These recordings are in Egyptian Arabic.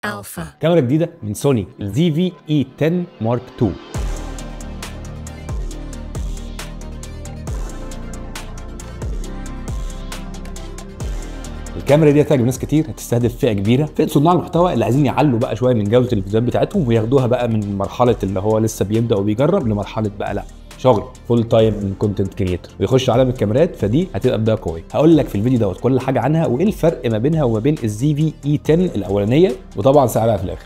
الفا. كاميرا جديدة من سوني ال ZV-E10 Mark 2. الكاميرا دي هتعجب ناس كتير، هتستهدف فئة كبيرة، فئة صناع المحتوى اللي عايزين يعلوا بقى شوية من جوده الفيديوهات بتاعتهم وياخدوها بقى من مرحلة اللي هو لسه بيبدا وبيجرب لمرحلة بقى لا شغل full time content creator ويخش عالم الكاميرات، فدي هتبقى بداية قوية. هقول لك في الفيديو دوت كل حاجة عنها وايه الفرق ما بينها وما بين ال ZV-E10 الاولانية، وطبعا سعرها في الاخر.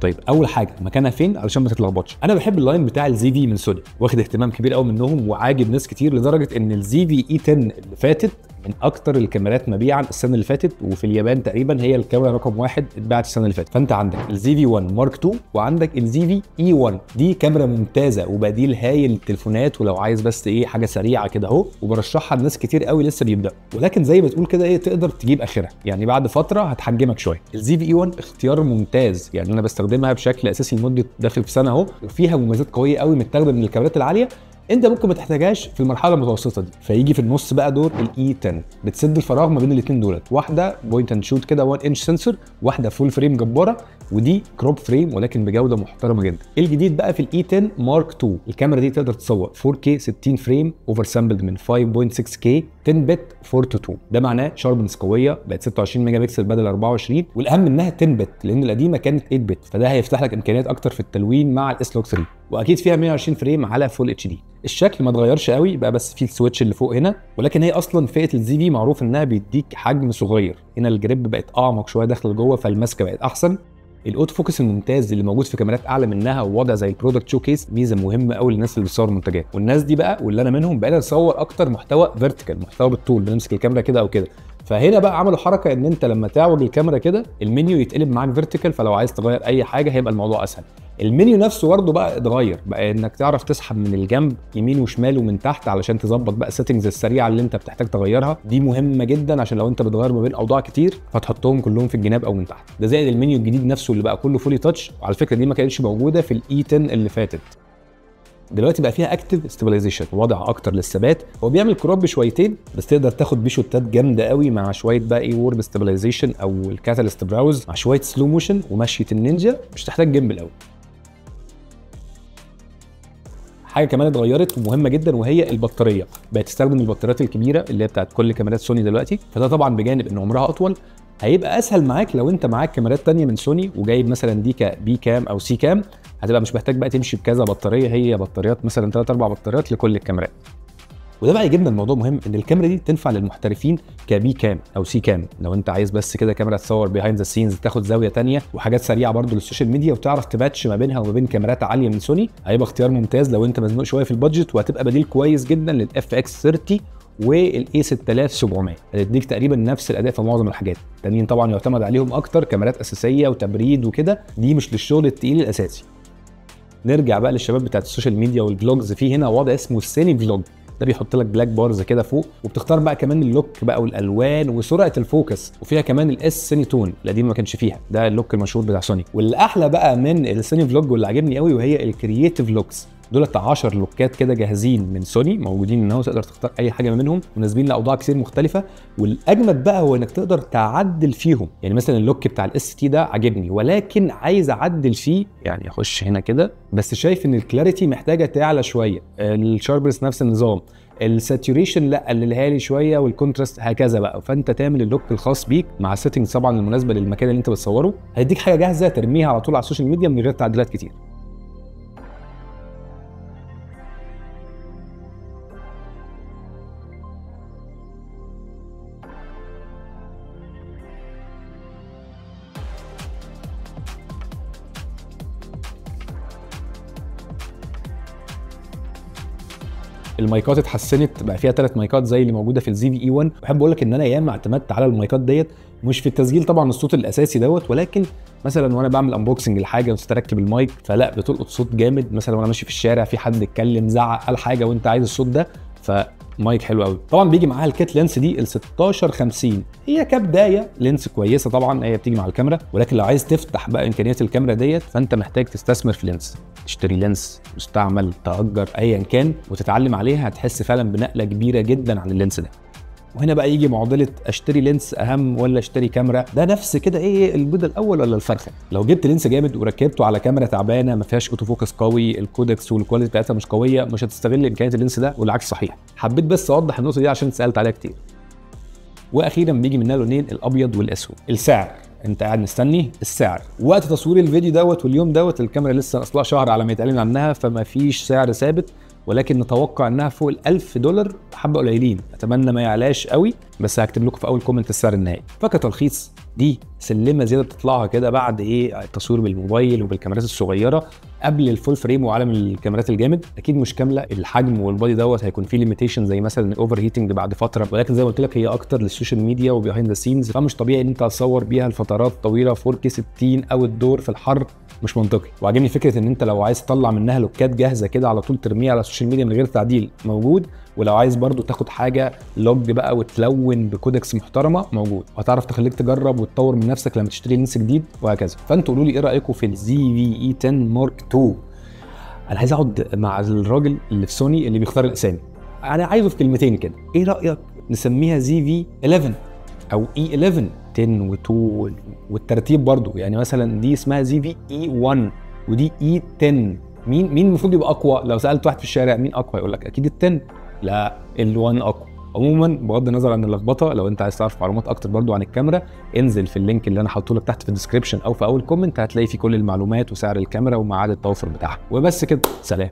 طيب اول حاجة مكانها فين علشان ما تتلخبطش. انا بحب ال line بتاع ال ZV من سوني، واخد اهتمام كبير قوي منهم وعاجب ناس كتير، لدرجة ان ال ZV-E10 اللي فاتت من اكتر الكاميرات مبيعا السنة اللي فاتت، وفي اليابان تقريبا هي الكاميرا رقم 1 اتباعت السنة اللي فاتت. فانت عندك ال ZV-1 Mark 2 وعندك ال ZV-E1، دي كاميرا ممتازة وبديل هايل للتليفونات، ولو عايز بس ايه حاجة سريعة كده اهو، وبرشحها لناس كتير قوي لسه بيبداوا، ولكن زي ما تقول كده ايه تقدر تجيب اخرها، يعني بعد فترة هتحجمك شوية. ال ZV-E1 اختيار ممتاز، يعني انا بستخدمها بشكل اساسي لمدة داخل في سنة اهو، وفيها مميزات قوية قوي متاخده من الكاميرات العالية انت ممكن ما تحتاجهاش في المرحلة المتوسطة دي. فيجي في النص بقى دور ال E10، بتسد الفراغ ما بين الاثنين دولت، واحدة point and shoot كده 1 inch sensor، واحدة full frame جبارة، ودي crop frame ولكن بجوده محترمه جدا. الجديد بقى في ال E10 Mark 2، الكاميرا دي تقدر تصور 4K 60 frame oversampled من 5.6K 10 bit 4 to 2، ده معناه sharpness قوية بقت 26 ميجا بكسل بدل 24، والاهم انها 10 bit لان القديمة كانت 8 bit، فده هيفتح لك امكانيات اكتر في التلوين مع ال S-Log 3، واكيد فيها 120 frame على full HD. الشكل ما اتغيرش قوي بقى، بس فيه ال switch اللي فوق هنا، ولكن هي اصلا فئة ال ZV معروف انها بيديك حجم صغير، هنا ال grip بقت اعمق شوية داخل جوه، فالماسكه بقت احسن. ال auto focus الممتاز اللي موجود في كاميرات اعلى منها ووضع زي ال product showcase ميزة مهمة قوي للناس اللي بتصور منتجات، والناس دي بقى واللي انا منهم بقينا نصور اكتر محتوى vertical، محتوى بالطول، بنمسك الكاميرا كده او كده. فهنا بقى عملوا حركة ان انت لما تعوج الكاميرا كده المنيو يتقلب معاك vertical، فلو عايز تغير اي حاجة هيبقى الموضوع اسهل. المنيو نفسه برضه بقى اتغير، بقى انك تعرف تسحب من الجنب يمين وشمال ومن تحت علشان تظبط بقى ال settings السريعة اللي انت بتحتاج تغيرها، دي مهمة جدا عشان لو انت بتغير ما بين اوضاع كتير فتحطهم كلهم في الجناب او من تحت. ده زائد المنيو الجديد نفسه اللي بقى كله fully touch، وعلى فكرة دي ما كانتش موجودة في ال E10 اللي فاتت. دلوقتي بقى فيها active stabilization، وضع اكتر للثبات، هو بيعمل crop شويتين بس تقدر تاخد بيه shot ات جامدة قوي مع شوية بقى ايه warp stabilization او ال Catalyst Browse مع شوية slow motion ومشيه النينجا، مش تحتاج gimbal قوي. حاجة كمان اتغيرت ومهمة جدا وهي البطارية، بقت تستخدم البطاريات الكبيرة اللي هي بتاعت كل كاميرات سوني دلوقتي، فده طبعا بجانب ان عمرها اطول هيبقى اسهل معاك لو انت معاك كاميرات تانية من سوني وجايب مثلا دي ك B cam او C cam، هتبقى مش محتاج بقى تمشي بكذا بطارية، هي بطاريات مثلا 3 4 بطاريات لكل الكاميرات. وده بقى يجيبنا الموضوع مهم، ان الكاميرا دي تنفع للمحترفين ك B cam او C cam، لو انت عايز بس كده كاميرا تصور behind the scenes، تاخد زاوية ثانية وحاجات سريعة برده لل social media، وتعرف ت match ما بينها وما بين كاميرات عالية من سوني، هيبقى اختيار ممتاز لو انت مزنوق شوية في ال budget، وهتبقى بديل كويس جدا لل FX30 وال A6700، هتديك تقريبا نفس الاداء في معظم الحاجات. التانيين طبعا يعتمد عليهم اكتر، كاميرات اساسية وتبريد وكده، دي مش للشغل التقيل الاساسي. نرجع بقى للشباب بتاعت ال social media وال vlogs، في هنا وضع اسمه ال cine vlog، ده بيحط لك black bars كده فوق، وبتختار بقى كمان ال look بقى والالوان وسرعة ال focus، وفيها كمان ال S-Cinetone القديم ما كانش فيها، ده ال look المشهور بتاع سوني. واللي احلى بقى من ال cine vlog واللي عاجبني قوي وهي ال creative looks، دولت 10 look ات كده جاهزين من سوني موجودين ان هو تقدر تختار اي حاجة منهم، مناسبين لاوضاع كتير مختلفة. والاجمد بقى هو انك تقدر تعدل فيهم، يعني مثلا ال look بتاع ال ST ده عاجبني ولكن عايز اعدل فيه، يعني اخش هنا كده بس شايف ان ال clarity محتاجه تعلى شوية، ال sharpness نفس النظام، ال saturation لا قللها لي شوية، وال contrast هكذا بقى. فانت تعمل ال look الخاص بيك مع ال settings طبعا المناسبة للمكان اللي انت بتصوره، هيديك حاجة جاهزة ترميها على طول على ال social media من غير تعديلات كتير. المايكات اتحسنت بقى فيها 3 مايكات زي اللي موجودة في ال ZV-E1. بحب اقول لك ان انا ياما اعتمدت على المايكات ديت، مش في التسجيل طبعا الصوت الاساسي دوت، ولكن مثلا وانا بعمل unboxing لحاجة وتركب المايك فلا بتلقط صوت جامد، مثلا وانا ماشي في الشارع في حد اتكلم زعق قال حاجة وانت عايز الصوت ده، ف مايك حلو قوي. طبعا بيجي معاها ال kit lens دي ال 16-50، هي كبداية lens كويسة طبعا، هي بتيجي مع الكاميرا، ولكن لو عايز تفتح بقى امكانيات الكاميرا ديت فانت محتاج تستثمر في lens، تشتري lens مستعمل، تأجر، ايا كان، وتتعلم عليها، هتحس فعلا بنقله كبيرة جدا عن ال lens ده. وهنا بقى يجي معضلة اشتري lens اهم ولا اشتري كاميرا؟ ده نفس كده ايه، البيضة الاول ولا الفرخه؟ لو جبت lens جامد وركبته على كاميرا تعبانة ما فيهاش auto focus قوي، ال codecs وال quality بتاعتها مش قوية، مش هتستغل امكانيات ال lens ده، والعكس صحيح. حبيت بس اوضح النقطة دي عشان اتسالت عليها كتير. واخيرا بيجي منها لونين، الابيض والاسود. السعر انت قاعد مستني السعر وقت تصوير الفيديو دوت واليوم دوت، الكاميرا لسه اصلها شهر على ما يتعلن عنها، فما فيش سعر ثابت، ولكن نتوقع انها فوق ال $1000، حبه قليلين، اتمنى ما يعلاش قوي، بس هكتب لكم في اول comment السعر النهائي. فكتلخيص، دي سلمه زيادة بتطلعها كده بعد ايه التصوير بالموبايل وبالكاميرات الصغيرة قبل ال full frame وعالم الكاميرات الجامد. اكيد مش كاملة، الحجم وال body دوت هيكون فيه limitation زي مثلا ال overheating بعد فترة، ولكن زي ما قلت لك هي اكتر لل social media و behind the scenes، فمش طبيعي ان انت هتصور بيها لفترات طويلة 4K 60 outdoor في الحر، مش منطقي. وعجبني فكرة ان انت لو عايز تطلع منها look ات جاهزة كده على طول ترميها على ال social media من غير تعديل موجود، ولو عايز برضو تاخد حاجة log بقى وتلون ب codecs محترمه موجود، وهتعرف تخليك تجرب وتطور من نفسك لما تشتري lens جديد وهكذا. فانتوا قولوا لي ايه رايكم في ال ZV-E10 Mark 2؟ انا عايز اقعد مع الراجل اللي في سوني اللي بيختار الاسامي، انا عايزه في كلمتين كده، ايه رايك نسميها ZV-11 او E11 10 و2 والترتيب برضو، يعني مثلا دي اسمها ZV-E1 ودي E10، مين المفروض يبقى اقوى؟ لو سالت واحد في الشارع مين اقوى يقول لك اكيد ال10، لا ال1 اقوى. عموما بغض النظر عن اللخبطة، لو انت عايز تعرف معلومات اكتر برضو عن الكاميرا انزل في ال link اللي انا حاطه لك تحت في ال description او في اول comment، هتلاقي فيه كل المعلومات وسعر الكاميرا وميعاد التوفر بتاعها. وبس كده، سلام.